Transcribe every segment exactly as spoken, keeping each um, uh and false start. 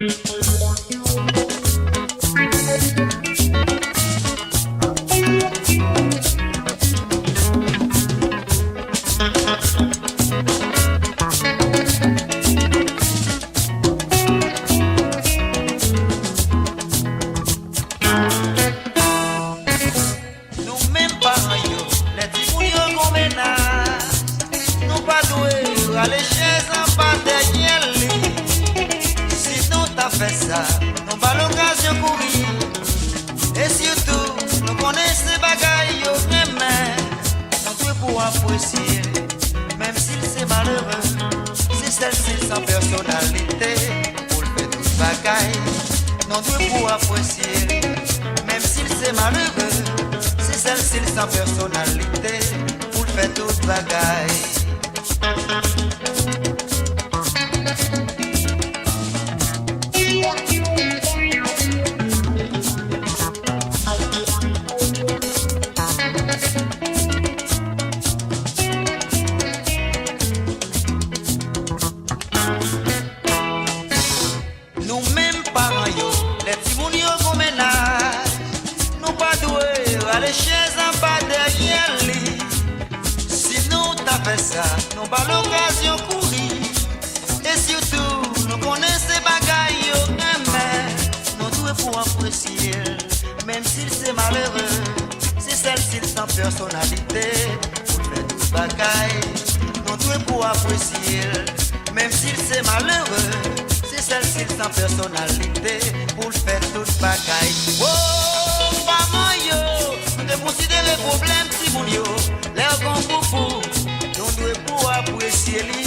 Nou menm paran yo, lè timoun yo gon mennaj, nou pa dwe rale chèz anba dèyè li. Si nou ta fè sa, nou ba l okazyon kouri. E sitou, nou konnen se bagay yo renmen, nou dwe pou apresye l. Menm si l se malere, se sèl si l san pèsonalite pou l fè tout bagay. Nou dwe pou apresye l. Menm si l se malere, se sèl si l san pèsonalite pou l fè tout bagay. Nou menm paran yo, lè timoun yo gon mennaj, nou pa dwe rale chèz anba dèyè li. Si nou ta fè sa, nou ba l okazyon kouri. E sitou, nou konnen se bagay yo renmen, nou dwe pou apresye l. Menm si l se malere, se sèl si l san pèsonalite pou l fè tout bagay. Nou dwe pou apresye l. Menm si l se malere, se sèl si l san pèsonalite pou l fè tout bagay. Wo, paran yo, nou dwe konsidere pwoblèm timoun yo. Lè yo gon poupou, nou dwe pou apresye li.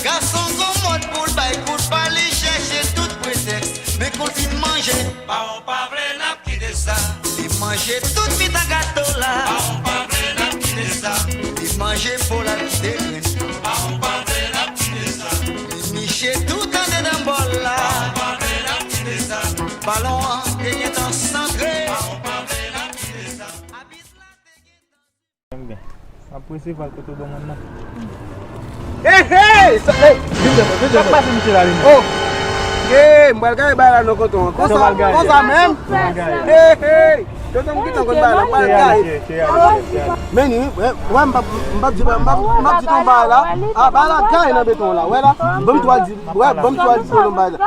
Gason gon mòd pou l bay kout pa, li chèche tout pretèks. Men kou l fin manje, pawon pa vle n ap kite sa. Li manje tout mitan gato la. Pawon pa vle n ap kite sa. Li manje po l ap kite grenn. Pawon pa vle n ap kite sa. Li niche tout andedan bòl la. Pawon pa vle n ap kite sa. Balon an te gentan santre. Pawon pa vle n ap kite sa. Abis la te gentan M ap resevwa l kote w ban mwen nan. Hey, hey! Sa, hey! Vin jwenn mwen, vin jwenn mwen. Sa k pase, misye la, li menm? Oh! Hey, m pral gaye bagay la nan koton an. Konsa, konsa menm? Hey, hey! Tonton m gentan konn bagay la, m pral gaye. Men ni, wè, wè, m p ap, m p ap di, m p ap, m p ap di tonton bagay la. Ah, bagay la gaye nan beton la, wè la. Ban m twa di, wè, ban m twa di tonton bagay la.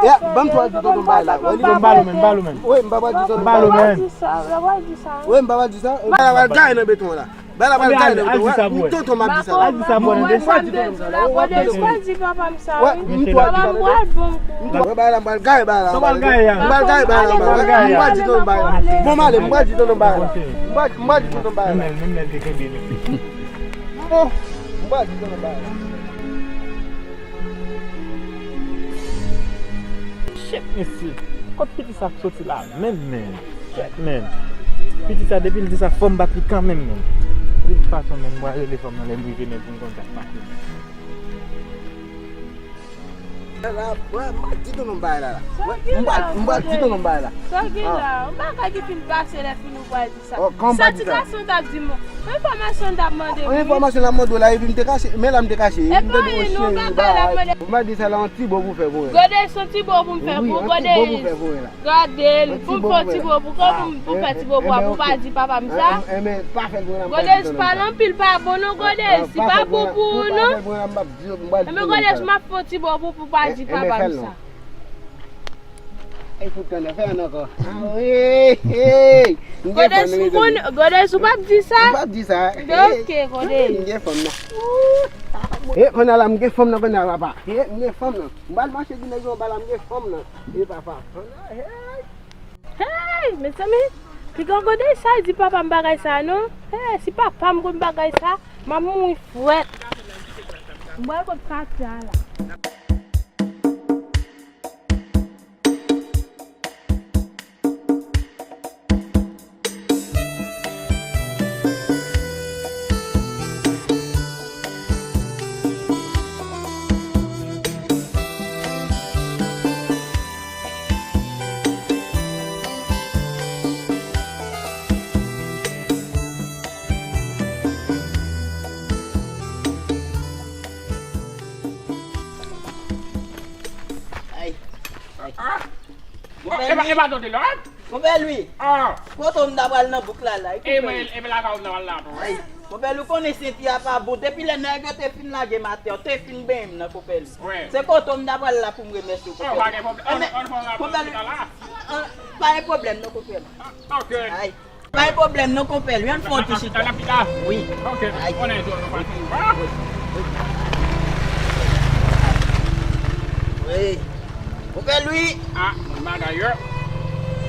Yeah, ban m twa di tonton bagay la. Wè, li ban m bal ou menm, bal ou menm. Wi, m pa pral di tonton bagay la. Bal ou menm. Wi, m pa pral di sa. Bagay la pral gaye nan beton la. Bagay la pral gaye nan beton. Tonton m ap di sa. Al di sa, bwè, nan desann. Godes, pa di papa m sa, wi. Papa m pral ban m kou. Bagay la pral gaye, bagay la. Sa pral gaye a? M pral gaye bagay la. M pral di tonton bagay la. Bon, m ale, m pral di tonton bagay la. M pral, m pral di tonton bagay la. Menm lè, menm lè l te kenbe li. Bon, m pral di tonton bagay la. Shit, mesye. Kot piti sa soti la menm, menm? Shit, menm. Piti sa, depi l di sa, fò m bat li kanmenm, menm. De tout fason, menm, m pral rele fanm nan lè m rive, menm, pou m konn sa k pase. La, bwè, m pral di tonton bagay la, la. M pral, m pral di tonton bagay la. Sa gen la? Yon bagay ki fin pase lè fini w pral di sa. Sa ti gason t ap di m? Yon enfòmasyon l t ap mande m, wi. Yon enfòmasyon l ap mande w la, epi m te kache, men la m te kache. M te di w, cheri, bay. Ou pa di sa la, yon ti bo pou fè pou mwen. Godes, yon ti bo pou m fè pou ou, Godes. Gade l, pou m fè yon ti bo pou, kòman pou m fè ti bo pou a, pou w pa di papa m sa? Godes, pale anpil pa bon non, Godes, li pa bon pou ou non. Enben Godes, m ap fè yon ti bo pou, pou w pa di papa m sa. E poutan nan fè an ankò. Ah, wi, hey. Godes, ou konn, Godes, ou p ap di sa? M p ap di sa. Ok, Godes. M gen fanm nan. E, kounye a la, m gen fanm nan, kounye a, papa. E, m gen fanm nan. M pral mache di nèg yo anba la, m gen fanm nan. E, papa. Hey! Hey, mezanmi, piga Godes sa di papa m bagay sa, non? Hey, si papa m konn bagay sa, m ap mouri frèt. M pral kot Katia la. Ah! Konpè Lwi. E pa, e pa Dodelòt? Konpè Lwi. Ah! Kote w m ta pral nan bouk la la? E konpè Lwi. E men, e men lakay ou m ta pral la tou. Ay, konpè Lwi, ou konnen senti a pa bon. Depi lè nèg yo te fin lage m atè, yo te fin benyen m nan konpè Lwi. Wi. Se kote w m ta pral la pou m remèsye w konpè Lwi. Ah, pa gen pwoblèm. Ann, ann fè yon rapò konpè Lwi. An, pa gen pwoblèm non konpè Lwi. Ah, ok. Ay. Pa gen pwoblèm non konpè Lwi, ann fè yon ti chita. Wi. Ok. Ay. Wi. Wi. Konpè Lwi. Ah, bagay yo.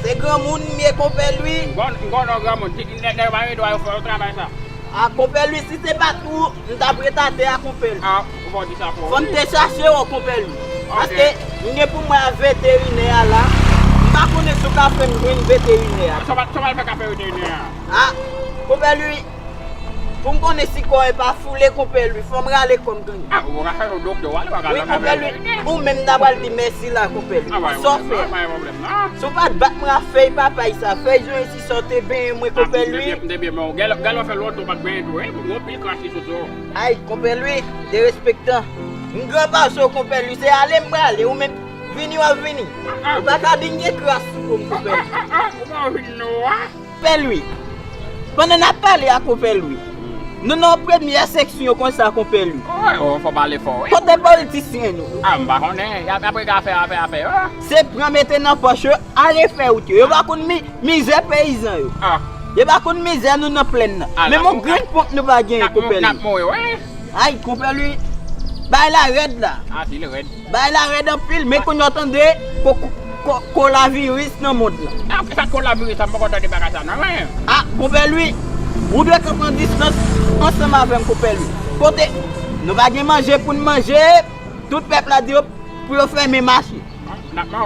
Se granmoun m ye konpè Lwi. M konn, m konn yon granmoun. Ti nèg, nèg pa gen dwa yo fè yon travay sa. Ah, konpè Lwi, si se pa t ou, m t ap ret atè a konpè Lwi. Ah, ou pa di sa pou ou. Fò m te chache w konpè Lwi. Ok. Paske m gen pou m wè a veterinè a la. M pa konnen si w ka fè m jwenn veterinè a. Sa w pral fè k afè veterinè a? Ah, konpè Lwi, pou m konnen si kò e pa foule konpè Lwi, fò m rale kò m kanmenm. Ah, ou ka fè yon doktè, w ale w ka... Wi, konpè Lwi, ou menm ta pral di mèsi la konpè Lwi. Ah, pa gen pwoblèm non, pa gen pwoblèm non. Si w pa t bat mwen a fèy papay sa, fèy jan isi sa w te benyen mwen konpè Lwi. Ah, m te byen, m te byen, men w gen lè, gen lè w fè lontan w pa t benyen tou, wi, pou yon pil kras li sot yo. Ay, konpè Lwi, derespektan. M gran pase w konpè Lwi, se ale m prale, ou menm vini w ap vini. Ou pa ka di m gen kras sou kò m konpè Lwi. Ou pa vin non, a? Konpè Lwi, pandan n ap pale a konpè Lwi, nou nan premyè seksyon konsa konpè Lwi. Wi, o, fò pale fò, wi. Kote politisyen nou? Ah, m pa konnen. Y ap, y ap rega fè afè, afè yo. Se pran mete nan pòch yo, ale fè wout yo. Yo pa konn mi-, mizè peyizan yo. Ah. Yo pa konn mizè nou nan plèn nan. Ah, menm yon grenn ponp nou pa genyen konpè Lwi. N ap mouri, wi. Ay, konpè Lwi, bay la rèd la. Ah, si l rèd. Bagay la rèd anpil, men kounye a w tande ko-, ko-, ko-, kolaviris nan mond lan. Ah, sa kolaviris, sa m poko tande bagay sa non, men. Ah, konpè Lwi, ou dwe kanpe an distans ansanm avè m, konpè Lwi. Kote nou pa gen manje pou n manje, tout pèp la di yo pou yo fèmen mache.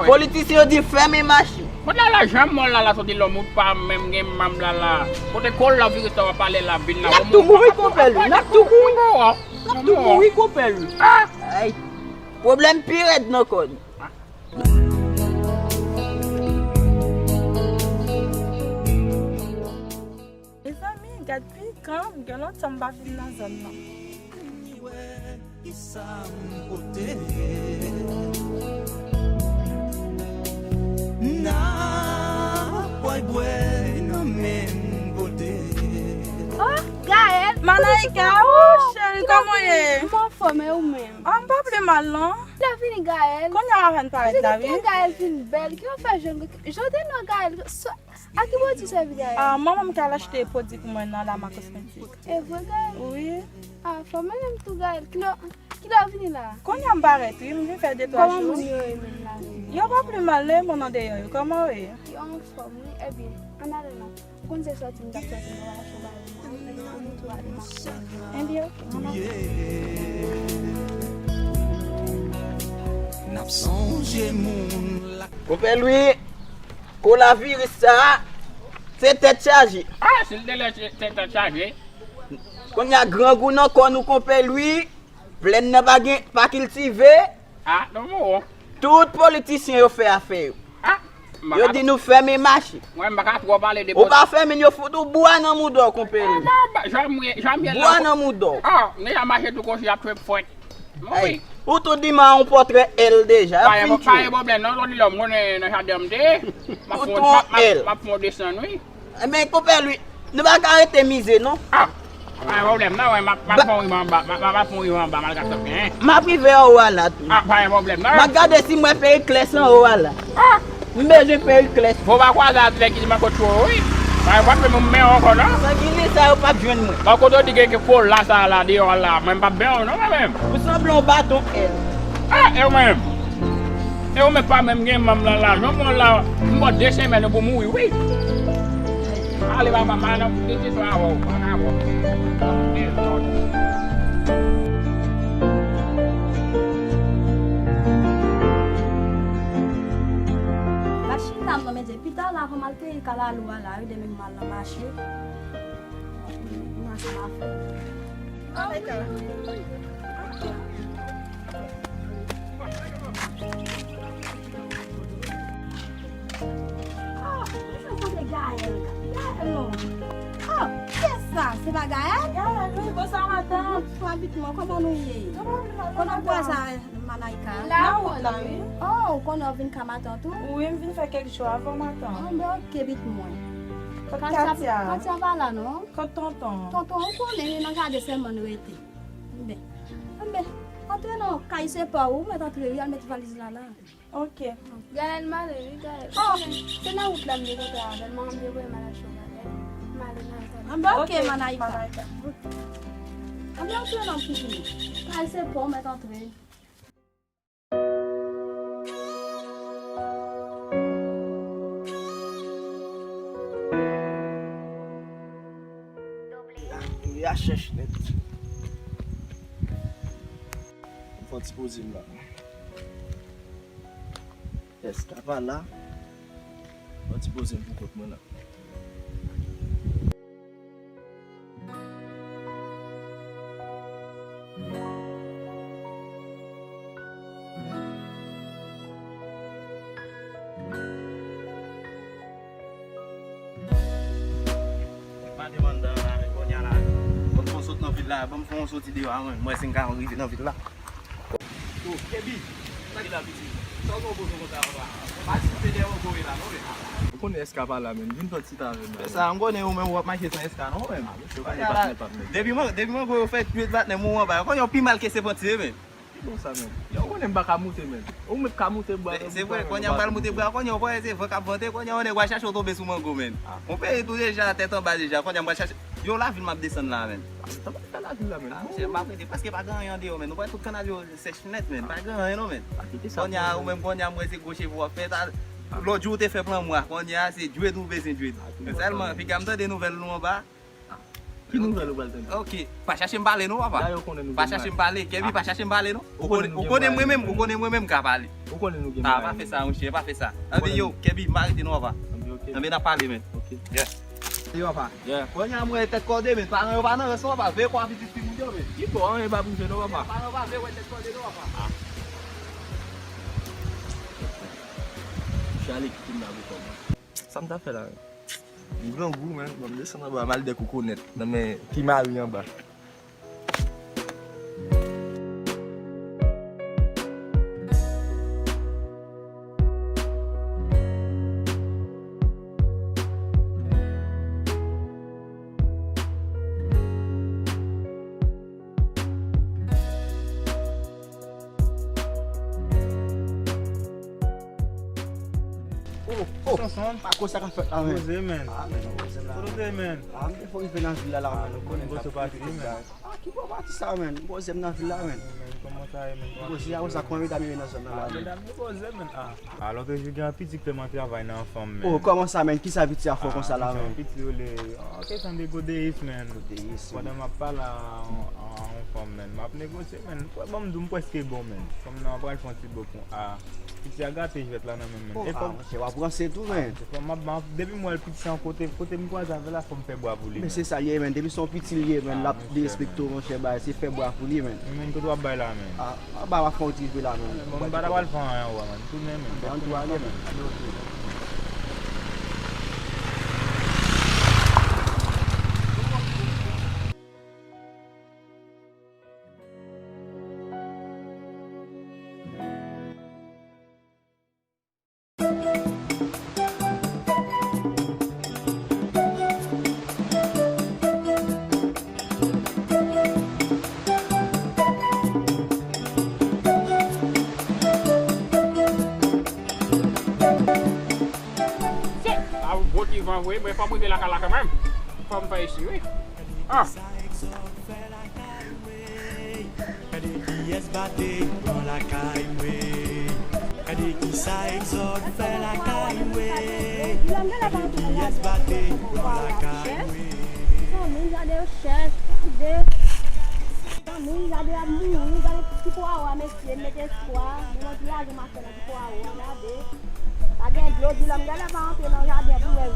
Politisyen yo di fèmen mache. Kote la, la, jan mò la, la soti lòm ou pa menm gen manm la, la. Kote kolaviris sa w ap pale la, vin la. N ap tou mouri, konpè Lwi, n ap tou mouri. N ap tou mouri, konpè Lwi. Ah! Ay. Pwoblèm pi rèd nan kò n. Mezanmi, gad pikan, gen lontan m pa vin nan zòn nan. Kisa m pote? N ap bwè, bwè nan menm kote. Oh, Gaël! Malaika, oh, cheri, kòman w ye? M anfòm, e ou menm? Ah, m pa pi mal, non. Lè vini, Gaël. Kounye a w avèn parèt la, wi. Gaël vin bèl. Ki w fè jwenn? Jodi non, Gaël. A ki bò w di sèvi Gaël? Ah, manman m k al achte pwodui pou mwen nan Lama Kosmetik. E vre, Gaël? Wi. Ah, fò mwen menm tou, Gaël. Kilè, kilè w vini la? Kounye a m parèt, wi. M vin fè de twa jou. Kòman moun yo ye menm la? Yo pa pi mal, non, e moun andeyò yo. Kòman w ye? Yo anfòm, wi. Ebyen, ann ale non. Ou konn se sòti m t ap sòti, mwen wè choma yo. Ann tou ale, m ap... Ebyen, ok, ann ale. N ap sonje moun la. Konpè Lwi, kolaviris sa a, se tèt chaje. Ah, si l te lè se tèt chaje. Kounye a grangou nan kò nou, konpè Lwi, plèn nan pa gen, pa kiltive. Ah, non, bon. Tout politisyen yo fè afè yo. Ah, yo di nou fèmen mache. Mwen, m pa ka twò pale de... Ou pa fèmen, yo fout ou bwa nan mouda w, konpè Lwi. Ah, non, ba, janm ye, janm ye la. Bwa nan mouda w. Ah, m deja mache tou konsi ap fè fwèt. Mwen, wi. Ou tou di m a yon pòtrè L deja, ap fin tchwe. Pa gen pwoblèm, non, jodi lòm konnen nan jaden m te ye. M ap fè yon desann, wi. Enben, konpè Lwi, nou pa ka rete mize, non. Ah, pa gen pwoblèm, non, wi, m ap, m ap fè yon rive anba, m ap, m ap fè yon rive anba, malgre sa, hein. M ap rive anwo a la tou. Ah, pa gen pwoblèm, non. M ap gade si m wè Periclès anwo a la. Ah! M bezwen Periclès. Fò w pa kwaze avèk li, m ap kot cho, wi. Pa gen pwoblèm, m men ankò, non. Sanginyè sa yo p ap jwenn mwen. Bò kote w di gen, gen kola sa la, deyò a la, mwen m p ap ben w, non, mwen menm. Ou sanble yon baton L. Ah, e ou menm? E ou menm pa menm gen manm lan lajan, mwen la, m bò de semèn ou pou mouri, wi. Ale, papa, pa nan pou de se swa avè w, pa nan avè w. Machin nan, non, men pita la, avan m al peye kalalou a la, wi, demen m al nan mache. Mache pa fè. Ah, sa sanble Gaël. Gaël, non. Ah, kiyès sa? Se pa Gaël? Gaël, wi, bonswa, madanm. Bonswa, pitit mwen, kòman nou ye? Kòman w kwaze avè Malaika? La, mwen. La, wi. Oh, ou konnen w vin ka matant ou? Wi, m vin fè kèk jou avan matant. Ah, ben, ok, pitit mwen. Kot Katia? Katia pa la, non. Kot tonton? Tonton, ou konnen, li nan jaden sèlman l rete. Ben, ben, antre nan kay se pa ou, ou mèt antre, wi, al met valiz la la. Ok. Gaël, m ale, wi, Gaël. Oh, se nan wout la m te kontre avè l, manman m te voye m al achte yon bagay. M ale, Malaïka. Ah, ben, ok, ok, Malaïka. Malaïka. Ah, ben, antre non, pitit mwen. Kay se pa ou, mèt antre. Li a chèch nèt. Fò ti poze m la. Èske pa la? Fò ti poze m pou kont mwen la. Pa demann dan la, men kounye a la. Bon, fò sot nan vil la, ban m fè yon soti deyò a, mwen. Mwen, si m ka rive nan vil la. Yo, Kebi, sa ki la, pitit? Sa w gen yon bozo konsa anba? Pa di se dèyè w goye la, non, men. Ou konnen Èska pa la, men. Vin fè ti tan avè m la, men. Sa, m konnen ou menm w ap mache san Èska, non, men. Ah, mesye, ou konnen patnè pa fè. Depi mwen, depi mwen gwo yo fè dwet patnè mwen anba. Konn yo pi mal ke Sepantye, men. Ki bon sa, men? Yo, ou konnen m pa ka moute, men. Ou menm ka moute bwa, men. Se vre, kounye a m pral moute bwa, kounye a ou kwè se van k ap vante, kounye a yon nèg va chache w tonbe sou mango, men. Ah. Yon peyi tou deja, tèt anba deja, kounye a m pral chache. Yo, lavil m ap desann la, men. Ah, tèt anba lavil la, men. Ah, mesye, m ap rete, prèske pa gen anyen andeyò, men. Nou wè tout kannal yo sèch nèt, men. Pa gen anyen non, men. Kounye a, ou menm kounye a, m wè se gwo cheve w ap fè. Lòt jou ou te fè plan mwa. Kounye a, se dwet ou bezwen dwet. Sèlman, piga m tande nouvèl nou anba. Ki nouvèl ou pral tande? Ok. Pa chache m pale non, papa. Pa chache m pale. Kebi, pa chache m pale non. Ou konnen, ou konnen mwen menm, ou konnen mwen menm ka pale. Ou konnen nou gen bagay. Ah, pa fè sa, monchè, pa fè sa. Anben yo, Kebi, m arete non, papa. Anben, ok. Anben, n ap pale, men. Ok. Yeah. Yo, papa. Yeah. Kounye a, mwen tèt kòde, men paran yo pa nan rès non, papa. Veye kwa pitit fi moun yo, men. Ki kwa, anyen pa bouje non, papa. Paran yo pa vle wè tèt kòde non, papa. Ah. Chale kite m la pou kòman. Sa m ta fè la, men? M grangou, men. Bon, m desann anba, m al dèk ou konèt. Nan men ti mari anba. Oh, oh. Sonson. Pa ko sa ka fèt la, men. Poze, men. Ah, men, poze m la. Poze, men. Ah, m te fò rive nan vil la, la, men. Nou konnen sa pati, men. Ah, ki bò pati sa, men? Poze m nan vil la, men. Men, kòman sa ye, men? Poze a, konsa, kòman medam yo ye nan zòn nan la, men? Medam yo poze, men. Ah. A, lòt jou gen yon piti k fè mwen travay nan yon fanm, men. Oh, kòman sa, men? Kisa piti a fè w konsa la, men? Piti yo le, oh, kesyon de godeyis, men. Godeyis, men. Pandan m ap pale a yon fanm, men, m ap negosye, men. Bon, m di w, m prèske bon, men. Fanm nan pral fè yon ti bò pou a. Piti a gate jwèt la nan men m, men. Oh, ah, monchè, w ap ranse tou, men. Monchè, m ap, m ap, depi m wè l piti se yon kote, kote m kwaze avè l la, fò m fè bwa pou li, men. Men se sa l ye, men. Depi se yon piti l ye, men, l ap derespekte w, monchè, bay, se fè bwa pou li, men. Men, men, kote w ap bay la, men? Ah, anba, w ap fè yon ti jwe la, men. Bon, m pa ta pral fè anyen, wè, men. Tounen, men. Ann tou ale, men. Ok. Shit! A, gwo ti van vre, men fò m rive lakay la kanmenm. Fò m fè isi, wi. Ah! Gade kiyès bate pran lakay mwen. Gade kisa Exòd fè lakay mwen. Gade kiyès bate pran lakay mwen. Zanmi, gade yo chèch, gade. Zanmi, gade y ap mouri, gade ti pwawo a, mesye, mete espwa. Men Bondye lage m atè nan ti pwawo a, gade. Pa gen dlo, di lòm genlè pa antre nan jaden pou wè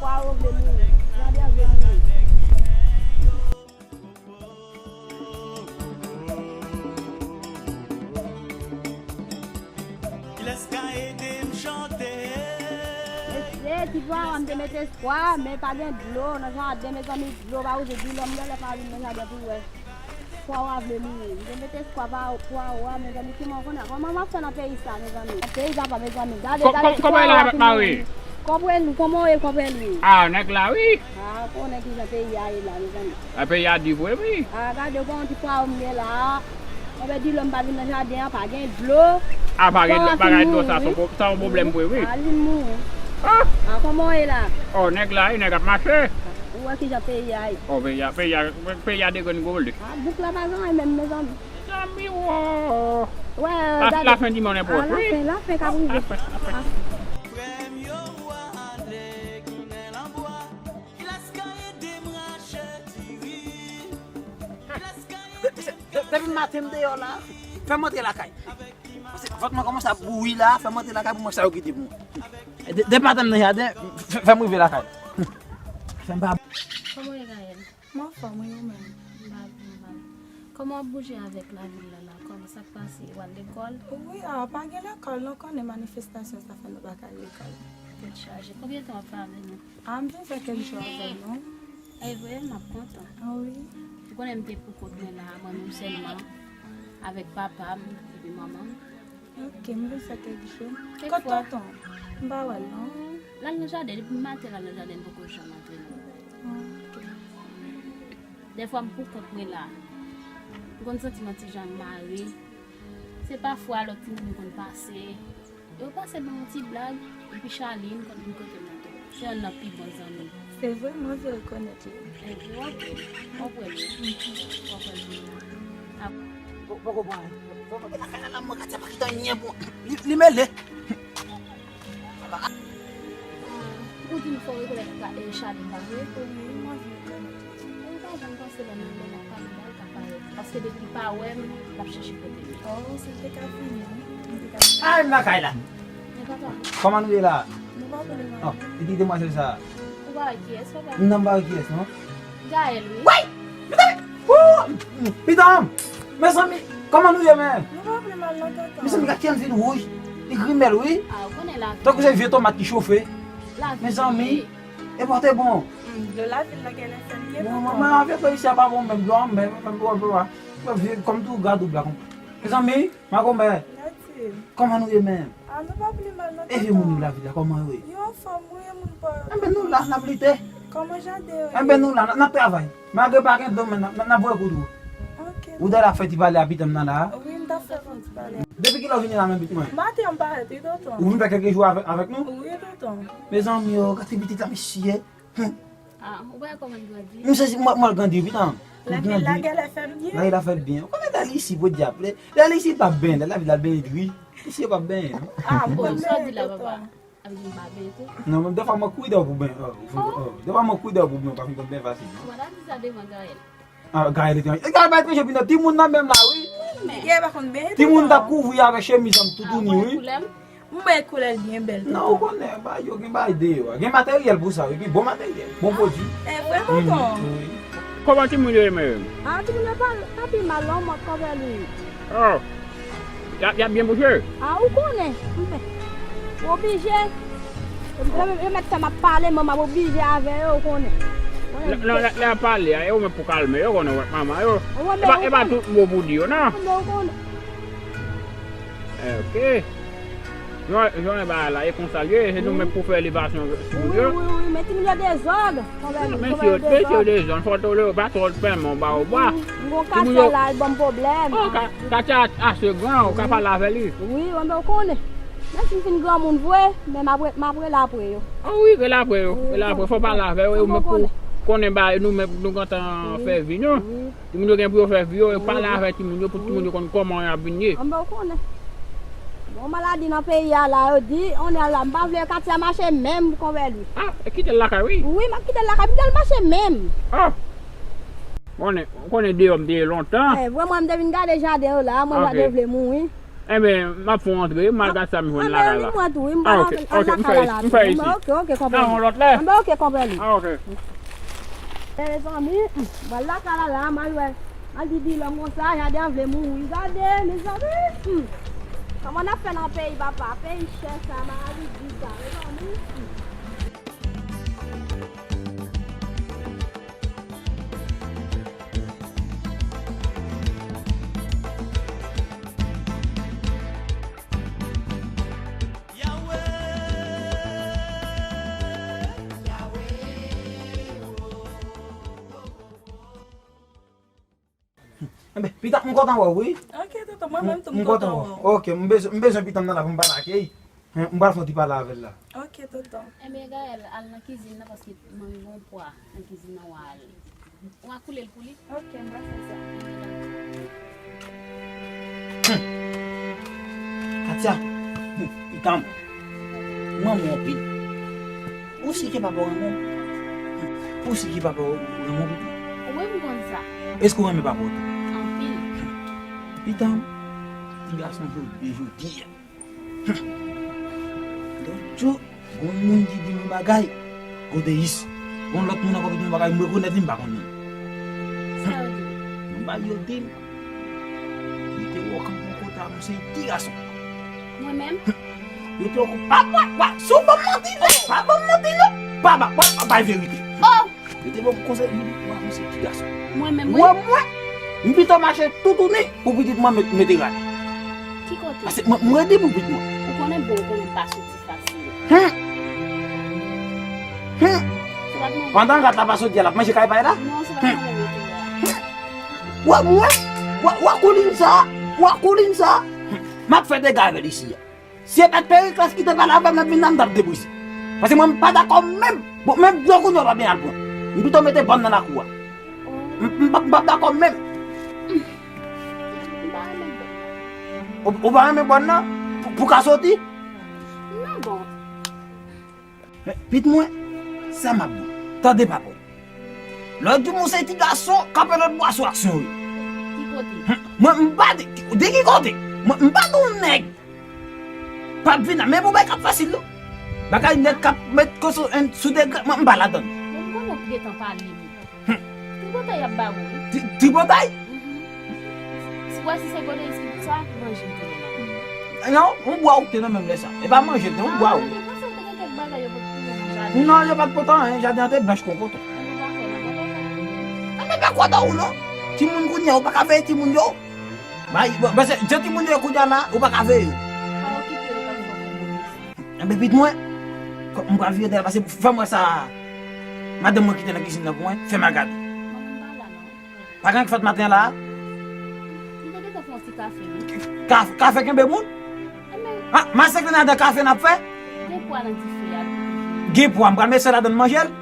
pwawo vle mouri. Jaden vle mouri. Kilès ka ede m chante? Mesye, ti pwawo a m te mete espwa, men pa gen dlo nan jaden, mezanmi, dlo pa wouze, di lòm genlè pa vin nan jaden pou wè. Pwawo a vle mouri. M te met espwa pa pwawo a, mezanmi, ki mwen konnen. Kòman m ap fè nan peyi sa, mezanmi? Nan peyi sa pa, mezanmi. Gade, gade ti pwawo a ki mouri. Kòman w ye, kòman w ye? Ah, nèg la, wi. Ah, konnen kijan peyi a ye la, mezanmi. A, peyi a di vre, wi. Ah, gade, w pa wè ti pwawo m gen la. Mwen di lè m pa vin nan jaden an, pa gen dlo. Ah, pa gen dlo, pa gen dlo, sa se yon pwoblèm vre, wi. Ah, li mouri. Ah, kòman w ye la? Oh, nèg la, wi, nèg ap mache. Ou wè kijan peyi a ye. Oh, peyi a, peyi a, peyi a degrenngole. Ah, bouk la pa gen anyen menm, mezanmi. Mezanmi, wo. Wè, la, gade. Lafen di mòn pwòch, wi. Lafen, lafen k ap rive. Lafen, lafen. Frè m yo ale konnen lanbwa. Kilas ka ede m rache diri? Kilas ka ede m... Depi maten m deyò la, fè m antre lakay. Paske vant mwen kòmanse ap bouyi la, fè m antre lakay pou m wè sa yo kite pou mwen. De-, depi maten m nan jaden, fè, fè m rive lakay. Fè m pa... Kòman w ye, Gaëlle? M anfòm, wi, ou menm? M pa byen, m pa byen. Kòman w ap bouje avèk lavil la la? Kòman, sa k pase? W al lekòl? Wi, a, pa gen lekòl, non, konnen manifestasyon sa fè nou pa ka al lekòl. Tèt chaje. Konbyen tan w ap travay menm? A, m vin fè kèk jou avè nou. E vre, m ap kontan. A, wi. Ou konnen m te poukont mwen la, mwen menm sèlman, avèk papa m epi manman m. Ok, m vin fè kèk jou. Kot tonton? M pa wè l non. L al nan jaden, depi maten l al nan jaden, m poko janm antre non. Ok. Dèfwa m poukont mwen la. M konn santi m yon ti jan mare. Se pafwa lòt timoun yo konn pase. Yo pase ban m yon ti blag, epi Charline konn vin kote mwen tou. Se yonn nan pi bon zanmi m. Se vre, mwen vle rekonèt li. Enben, ok. Konprann. Konprann. Poko pran. Poko lakay la, mwen ka di pa kite anyen pou li, li mele. Ou di m fò rekonèt Charline pa vre? Wi, mwen vle rekonèt li. Mwen pa janm panse lè m, lè m ap pale ba l ka parèt. Paske depi l pa wè m, l ap chèche kote m. Oh, si l te ka vini, m te ka vini. Ay, m lakay la. Men papa. Kòman nou ye la? Nou pa vle mal. Oh, e ki demwazèl sa? Ou pa wè kiyès, papa? Non, m pa wè kiyès, non. Gaëlle, wi. Woy! Pitanm! Woo! Pitanm! Mezanmi, kòman nou ye, menm? Nou pa vle mal, non, tonton. Mezanmi, gad kijan l vin wouj. Li grimèl, wi. Ah, ou konnen lavi. Tankou se vye tomat ki chofe. Lavi. Mezanmi. E pa te bon. Hmm, dlo lavil la genlè fè m byen. Bon, manman, avèk isi a pa bon menm, dlo anmè, menm dlo anmè. Mwen vye kòm tou gad ou bla konprann. Mezanmi, makomè. Kòman nou ye menm? Ah, nou pa pli mal, non, tonton. E vye moun yo lavil la, kòman yo ye? Yo anfòm, wi, moun pa. Enben, nou la, n ap lite. Kòman jaden yo ye? Enben, nou la, n ap travay. Malgre pa gen dlo, men n ap, n ap voye kou tou. Ok. Ou ta la fè ti pale a pitanm nan la? Wi, m ta fè yon ti pale. Depi kilè w vini la menm, pitit mwen? Maten an m parèt, wi, tonton. Ou vin fè kèk jou avèk, avèk nou? Wi, tonton. Mezanmi, yo, gade ti pitit la, mesye. Hum. Ah, ou wè kòman l grandi? M sezi, mwen, mwen grandi, wi, pitanm. Lavi la genlè fè m byen. Lavi la fè l byen. Ou konnen lè l isi, podyab. Lè, lè l isi, l p ap benyen. Lè lavi la benyen, wi. Isi, yo p ap benyen. Ah, bon, sa w di la, papa? Ap di m pa benyen tou? Non, men dèfwa mwen kouri dèyè w pou benyen. Oh, oh, oh. Dèfwa mwen kouri dèyè w pou benyen, w pa fin konn benyen fasil, non. Ou pa ta di sa devan Gaëlle. Ah, Gaëlle etranje. E Gaëlle pa etranje, pitanm. Timoun nan menm la, wi. Timoun t ap kouvri avèk chemiz an, toutouni, wi. Mwen koulè l byen bèl, tonton. Non, ou konnen, ba, yo gen bay deyò. Gen materyèl pou sa, wi, gen bon materyèl, bon pwodui. E vre, tonton? Wi. Kòman timoun yo ye menm? Ah, timoun yo pa, pa pi mal, non, mwen konprann, wi. Oh. Y ap, y ap byen bouje? Ah, ou konnen. Mwen oblije. Yo, yo mèt fè m ap pale, manman, m oblije avè yo, ou konnen. Non, non, lè, lè y ap pale a, e ou menm pou kalme yo, konnen, ou wè manman yo. E pa, e pa tout mo pou di yo, non. Mwen konnen. Eh, ok. Jan, jan e bagay la, e konsa l ye, se nou menm pou fè elevasyon pou yo. Wi, wi, wi, men timoun yo dezòd. Mesye, mesye yo dezòd, fò tolere yo, pa twò fè men w ba yo bwa. M gon Katya la, l ban m pwoblèm. Oh, Ka-, Katya ase gran, ou ka pale avè li. Wi, wi, men ou konnen. Menm si m fin granmoun vre, men m ap re-, m ap rele apre yo. Oh wi, rele apre yo, rele apre, fò pale avè yo, e ou menm pou konnen ba nou menm nou gentan fè vi nou. Timoun yo gen pou yo fè vi yo, yo pale avè timoun yo, pou timoun yo konn kòman y ap vin ye. Anben, ou konnen. Bon, maladi nan peyi a la, yo di, on èl la, m pa vle Katya mache menm, konpè li. Ah, e kite l lakay, wi. Wi, m ap kite l lakay, m kite l mache menm. Ah. Konnen, ou konnen deyò m te ye lontan. Eh, vre, mwen, m te vin gade jaden yo la, mwen, jaden vle mouri. Enben, m ap fè w antre, m al gad sa m jwenn lakay la. Anben, vin mwen tou, wi, m pral antre lakay la la tou. Ok, ok, konpè li. Anben, ok, konpè li. Ah, ok. Mezanmi, m pral lakay la la, m al wè, m al di Dilòm konsa, jaden an vle mouri. Gade, mezanmi, hmm. Kòman n ap fè nan peyi, papa? Peyi chè sa, maladi di sa, mezanmi, hmm. Enben, pita, m kontan wè w, wi. Ok, tonton, mwen menm tou, m kontan wè w. Ok, m bezwen, m bezwen pita m nan la pou m pale ak li. Hen, m pral fè yon ti pale avè l la. Ok, tonton. Enben, Gaël, al nan kizin nan paske manmi gen yon pwa nan kizin nan, w a al. W a koule l pou li. Ok, m pral fè sa. Katia, pitan m, m renmen w anpil. Ou si ke papa w renmen w? Ou si ke papa w renmen w, pitan m? Wi, m konn sa. Èske w renmen papa w tou? Anpil. Pitan m, ti gason jodi, jodi a. Lòt jou, gon moun ki di m yon bagay, Godeis. Gon lòt moun ankò ki di m yon bagay, m rekonèt li, m pa konn non. Sa yo di w? Yon bagay yo di m. Yo te wè w kanpe yon kote avè yon seri ti gason. Mwen menm? Yo te wè w, pa, pa, pa, si w ban m manti non, pa ban m manti non. Pa, pa, pa, pa bay verite. Oh! Yo te ban m konsèy, yo di, "Wa, misye ti gason." Mwen menm, wi. Wè mwen, m pito mache toutouni pou pitit mwen met, mete rad. Ki kote? Paske mwen, mwen redi pou pitit mwen. Ou konnen bon, ou konnen m pa soti fasil. Hum. Hum. Se pa t mwen. Pandan rat la pa soti a, l ap manje kay pa l la? Non, se pa t mwen mete a. Hum. Wè mwen, wè, wè koulin sa, wè koulin sa. Hum. M ap fè dega avè l isi a. Si se pa t Periklas ki te pale avè m, m ap vin la, m t ap debrize. Paske mwen, m pa dakò menm. Bon, menm dlo kounye a w pa byen al pran. M pito mete bòn nan lakou a. M, m, m p ap dakò menm. M pa renmen bòn nan. Ou, ou pa renmen bòn nan? Pou, pou ka soti? Non, bon. Men, pitit mwen, sa m ap di w. Tande papa w. Lòt jou, m wè yon seri ti gason kanpe lòt bò a sou aksyon yo. Ki kote? Hum, mwen, m pa de, de ki kote? Mwen, m pa de yon nèg. P ap vin la, men pou bagay k ap fasil, non. Bagay nèg k ap met kò sou, sou degre, mwen, m pa ladann. Bon, m konnen w gentan pale, wi. Hum. Tripotay y ap ba ou, wi. Tri-, tripotay? Mhm. Si, wè, si se Godeis ki di sa, manje l te nan men. Non, yon bwa ou te nan men m lè sa. E pa manje l te, yon bwa ou. Ah, mwen te panse w te gen kèk bagay yo pot pou ou nan jaden. Non, yo pa t pot anyen, jaden an te blanch kon koton. Mwen pa kwè nan bagay sa. Ah, men pa kwè nan ou non. Timoun kounye a, ou pa ka veye timoun yo. Bay, bon, paske jan timoun yo ye kounye a la, ou pa ka veye yo. Pa okipe yo, pa fè w konplis. Enben, pitit mwen, m pral vire dèyè l, paske fè m wè sa madanm mwen kite nan kizin nan pou mwen, fè m al gade. Mwen menm pa la non. Pa gen anyen k fèt maten an la a? M te gentan fè yon ti kafe, wi. Ka-, kafe kenbe moun? Enben. Ah, m al senklize nan kafe n ap fè? Gen pwa nan dife a. Gen pwa, m pral met sèl ladann manje l.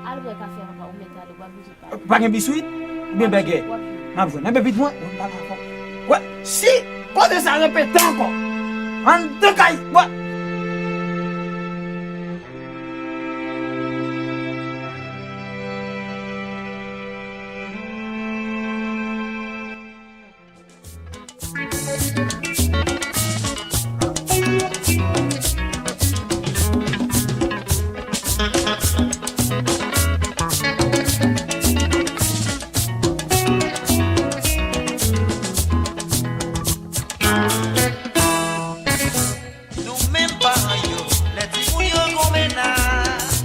Al bwè kafe a, papa, ou mèt ale, ou pa bezwen pale. Pa gen biswit? Oubyen bègè? W ap jwenn. M ap jwenn. Enben, pitit mwen, mwen pa dakò. Wè, si koze sa repete ankò, anndan kay, wè. Nou menm paran yo, lè timoun yo gon mennaj,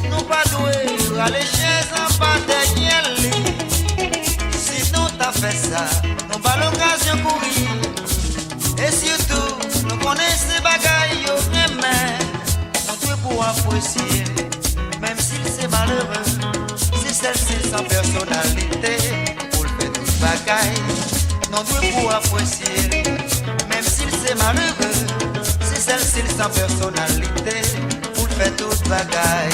nou pa dwe rale chèz anba dèyè li. Si nou ta fè sa, nou ba l okazyon kouri. E sitou, nou konnen se bagay yo renmen, nou dwe pou apresye l. Menm si l se malere, se sèl se l san pèsonalite pou l fè tout bagay. Nou dwe pou apresye l. Menm si l se malere, se sèl se l san pèsonalite pou l fè tout bagay.